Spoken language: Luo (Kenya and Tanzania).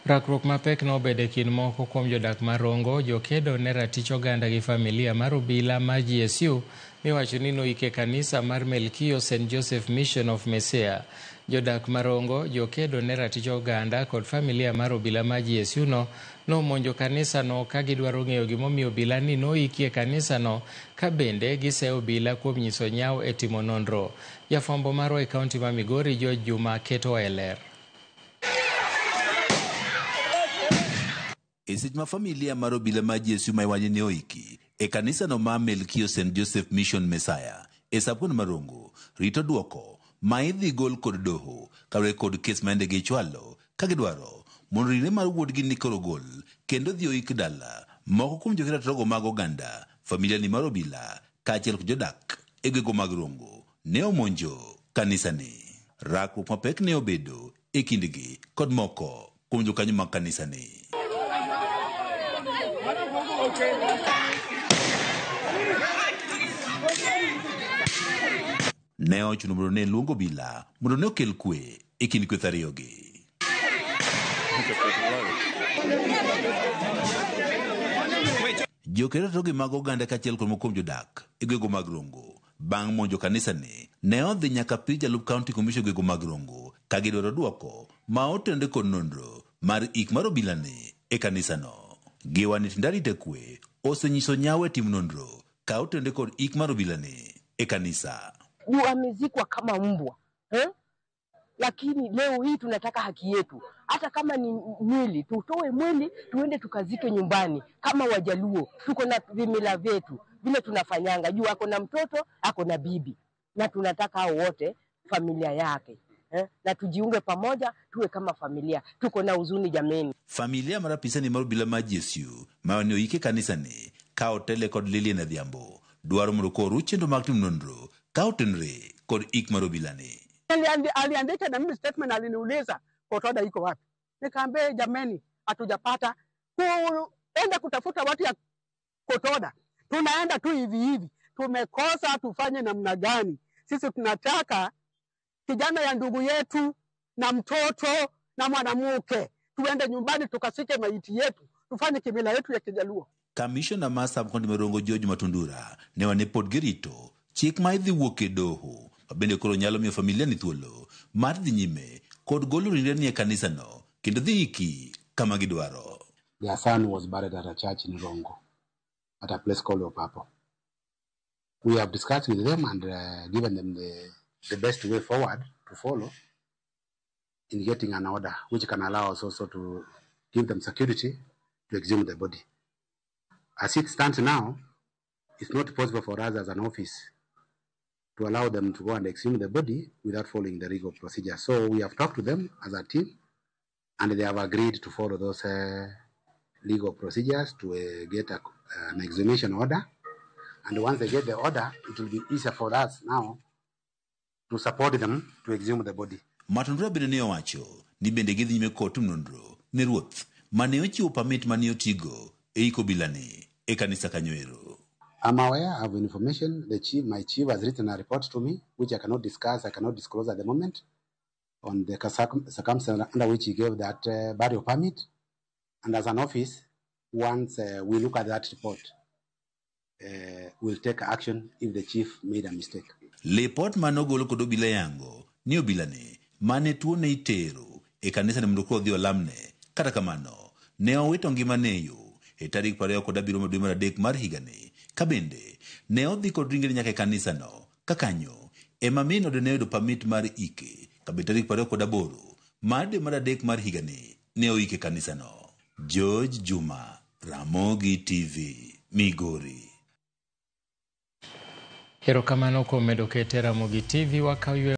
Rakruok mapek nobedo e kind moko kuom jodak ma Rongo, jokedo ne ratich oganda gi familia mar obila mar GSU miwacho ni noike kanisa mar Melkio St. Joseph Mission of Messiah. Jodak ma Rongo, jokedo ne ratich oganda kod familia mar obila mar GSU no nomonjo kanisano ka gidwaro ng'eyo gimomiyo obila ni noiki e kanisano ka bende giseyo obila kuom nyiso nyawo e timo nonro. Jafwambo marwa e kaunti ma Migori George Juma ketowa e ler. E seche ma familia mar obila mar GSU ma iwacho ni oiki e kanisano ma Melkio St. Joseph Mission Messiah e sub-county ma Rongo rito duoko ma idhi gol kod doho kaluwore kod kes ma yande gichwalo ka gidwaro mondo ringre mar wuodgi ni koro gol kendo dhi oik dala. Moko kuom jokedo ratiro mag oganda, familia ni mar obila kaachiel kod jodak e gwenge mag Rongo ne omonjo kanisani. Rakruok mapek ne obedo e kindgi kod moko kuom jokanyo mag kanisani. Ne ochuno mondo ne luong obila mondo ne okel kwe e kind kweth ariyogi. Jokedo ratiro mag oganda kaachiel kod moko kuom jodak e gwenge mag Rongo bang' monjo kanisani ne odhi nyaka pir jalup county commissioner gwenge mag Rongo ka gidwaro duoko ma otenore kod nonro mar ik mar obilani e kanisano. Giwani tend arita kwe osenyiso nyawo e timo nonro ka otenore kod ik mar obilani e kanisa. Juu amezikwa kama mbwa eh? Lakini leo hii tunataka haki yetu, hata kama ni mwili, tutoe mwili tuende tukazike nyumbani kama Wajaluo. Tuko na vimila vyetu vile tunafanyanga, juu ako na mtoto ako na bibi, na tunataka hao wote familia yake eh? Na tujiunge pamoja tuwe kama familia. Tuko na huzuni jameni. Familia mar apisani mar obila mar GSU ma ne oik e kanisani ka otele kod Lilian Adhiambo dwaro mondo koro oruch chenro mag timo nonro ka otenore kod ik mar obilani. Aliandika na mimi statement, aliniuliza Kotoda iko wapi? Nikaambia jameni, hatujapata kuenda kutafuta watu ya Kotoda, tunaenda tu hivi hivi, tumekosa tufanye namna gani? Sisi tunataka kijana ya ndugu yetu na mtoto na mwanamke, tuende nyumbani tukasike maiti yetu, tufanye kimila yetu ya Kijaluo. Kamishona mar sub-county ma Rongo George Matundura ne wane pod girito chik ma idhi wuok e doho ma bende koro nyalo miyo familia ni thuolo mar dhi nyime kod golo ringre ni e kanisano kendo dhi iki kama gidwaro. Their son was buried at a church in Rongo, at a place called Opapo. We have discussed with them and given them the best way forward to follow in getting an order which can allow us also to give them security to exhume the body. As it stands now, it's not possible for us as an office to allow them to go and exhume the body without following the legal procedure. So we have talked to them as a team, and they have agreed to follow those legal procedures to get an exhumation order. And once they get the order, it will be easier for us now to support them to exhume the body. Matundura bende ne owacho ni bende gidhi nyime kod timo nonro ne ruoth mane ochiwo permit mane otigo e iko obilani e kanisa kanyo ero. I'm aware, I have information. The chief, my chief has written a report to me, which I cannot discuss, I cannot disclose at the moment, on the circumstance under which he gave that burial permit. And as an office, once we look at that report, we'll take action if the chief made a mistake. Lipot mane ogol kod obila yango ni obilani mane tuo ne itero e kanisa ni mondo koro odhi olamne. Kata kamano, ne owito ngimane e yo e tarik 27 mar dwe mar adek mar higani ka bende ne odhi kod ringre nyaka e kanisano ka kanyo ema min ode ne oyudo permit mar ike ka bende tarik 28 mar dwe mar adek mar higani ne oike e kanisano. George Juma, Ramogi TV, Migori. Erokamano kuom medo kete Ramogi TV wakaw yweyo.